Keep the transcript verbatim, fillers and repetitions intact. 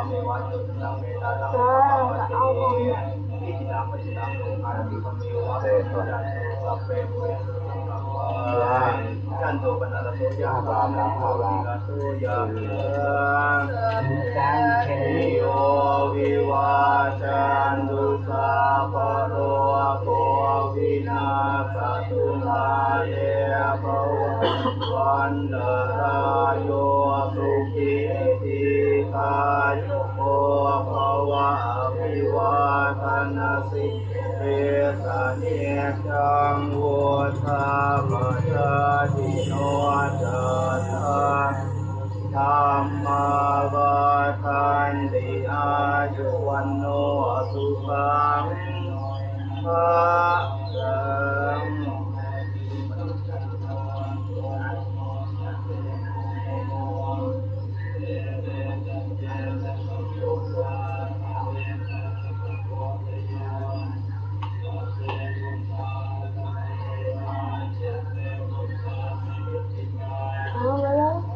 เออ Sabbītiyo vivajjantu, sabbarogo vinassatu, mā te bhavatvantarāyo, sukhī dīghāyuko bhava. Abhivādanasī lissa niccaṃ vuḍḍhāpacāyino, cattāro dhammā vaḍḍhanti, āyu vaṇṇo sukhaṃ